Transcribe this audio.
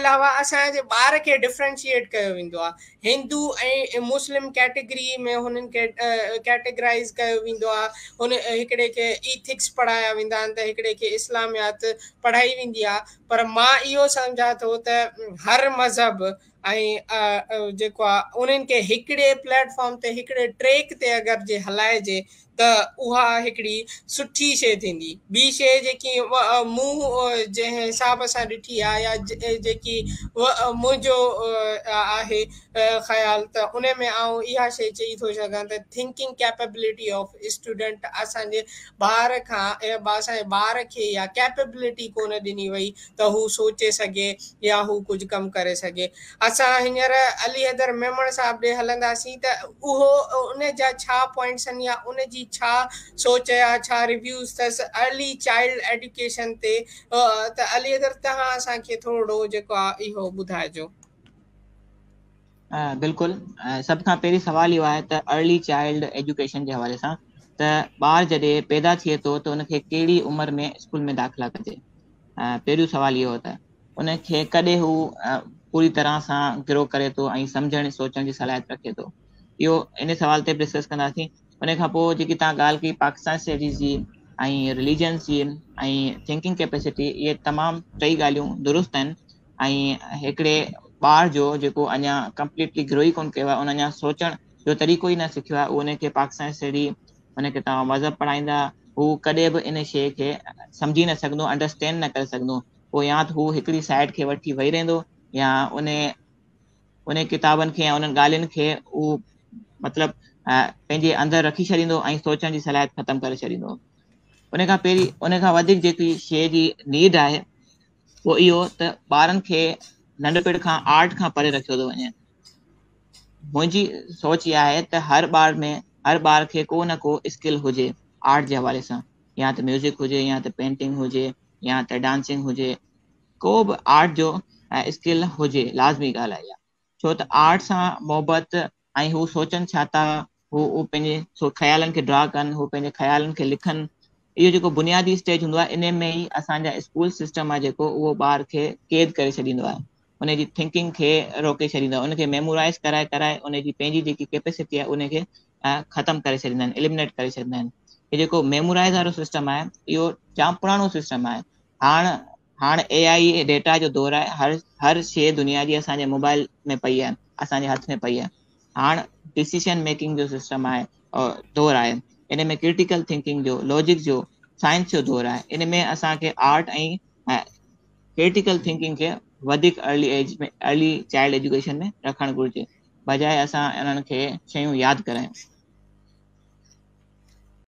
علاوه اسان جي ٻار کي ڊفرنشيئيٽ ڪيو ويندو آهي. هندو ۽ مسلم ڪيٽيگري ۾ هنن کي ڪيٽيگرائيز ڪيو ويندو آهي. هن هڪڙي کي ايٿڪس پڙهايا ويندا آهن ته هڪڙي کي اسلاميات پڙهائي ويندي آهي. پر مان اهو سمجهان ٿو ته هر مذهب ۽ جيڪو آهي انهن کي هڪڙي پليٽ فارم تي هڪڙي ٽريڪ تي اگر جي هلائجي ته اها هڪڙي سٺي شيء ٿيندي. ٻي شيء جيڪي مون جنهن حساب سان ڏٺي آهي يا جيڪي منهنجو آهي خيال ته ان ۾ آئون اها شيء چئي ٿو سگهان ته ٿنڪنگ ڪيپيبلٽي آف اسٽوڊنٽ اسان جي ٻار کان اسان جي ٻار کي اها ڪيپيبلٽي ڪونه ڏني وئي ته هو سوچي سگهي يا هو ڪجهه ڪم ڪري سگهي. اسان هينئر علي حيدر ميمڻ صاحب ڏي هلنداسين ته اهو ان جا ڇا پوائنٽس آهن يا ان جي ڇا سوچ يا ڇا ريويوز اٿس ارلي چائلڊ ايڊيوڪيشن تي ته علي حيدر توهان اسان کي ٿورڙو جيڪو آهي اهو ٻڌائجو. بلڪل سڀ کان پهرين سوال اهو آهي ته ارلي چائلڊ ايجوڪيشن جي حوالي سان ته ٻار جڏهن پيدا ٿئي ٿو ته ان کي ڪهڙي عمر ۾ اسڪول ۾ داخلا ڪجي پهريون سوال اهو ته ان کي ڪڏهن هو پوري طرح سان گرو ڪري ٿو ۽ سمجهڻ سوچڻ جي صلاحيت رکي ٿو اهو ان سوال تي به ڊسڪس ڪنداسين ان کان پوء جيڪي توهان ڳالهه ڪئي پاڪستان اسٽڊيز جي ۽ رليجنس جي ۽ ٿنڪنگ ڪيپيسٽي اهي تمام ٽئي ڳالهيون درست آهن ۽ هڪڙي ٻار جو جيڪو اڃا ڪمپليٽلي گرو ئي ڪونه ڪيو آهي ان اڃا سوچڻ جو طريقو ئي نه سکيو آهي ان کي پاڪستان اسٽڊي ان کي توهان مذهب پڙهائيندا هو ڪڏهن به ان شيء کي سمجهي نه سگهندو انڊرسٽينڊ نه ڪري سگهندو پوء يا ته هو هڪڙي سائيڊ کي وٺي ويهي رهندو يا ان ان ڪتابن کي يا انهن ڳالهين کي هو مطلب پنهنجي اندر رکي ڇڏيندو ۽ سوچڻ جي صلاحيت ختم ڪري ڇڏيندو ان کان پهرين ان کان وڌيڪ جيڪي شيء جي نيڊ آهي اهو اهو ته ٻارن کي ننڍپڻ کان آرٽ کان پري رکيو ٿو وڃي. منهنجي سوچ اها آهي ته هر ٻار ۾ هر ٻار کي ڪو نه ڪو اسڪل هجي آرٽ جي حوالي سان يا ته ميوزڪ هجي يا ته پينٽنگ هجي يا ته ڊانسنگ هجي ڪو به آرٽ جو اسڪل هجي لازمي ڳالهه آهي اها ڇو ته آرٽ سان محبت ۽ هو سوچن ڇا ٿا، هو هو پنهنجي خيالن کي ڊرا ڪن، هو پنهنجي خيالن کي لکن، اهو جيڪو بنيادي اسٽيج هوندو آهي انهي ۾ ئي اسان جا اسڪول سسٽم آهي جيڪو اهو ٻار کي قيد ڪري ڇڏيندو آهي، ان جي ٿنڪنگ کي روڪي ڇڏيندو آهي، ان کي ميمورائز ڪرائي ڪرائي ان جي پنهنجي جيڪي ڪيپيسٽي آهي ان کي ختم ڪري ڇڏيندا آهن، اليمنيٽ ڪري ڇڏيندا آهن. هي جيڪو ميمورائز وارو سسٽم آهي اهو جام پراڻو سسٽم آهي، هاڻ هاڻ اي I data جو دور آهي هر هر شيء دنيا جي اسان جي موبائل ۾ پئي آهي اسان جي هٿ ۾ پئي آهي هاڻ ڊسيشن ميڪنگ جو سسٽم آهي دور آهي ان ۾ ڪرٽيڪل ٿنڪنگ جو لاجڪ جو سائنس جو دور آهي ان ۾ اسان کي آرٽ ۽ ڪرٽيڪل ٿنڪنگ کي وڌيڪ early age ۾ early child education ۾ رکڻ گهرجي بجاء اسان انهن کي شيون ياد ڪرايون.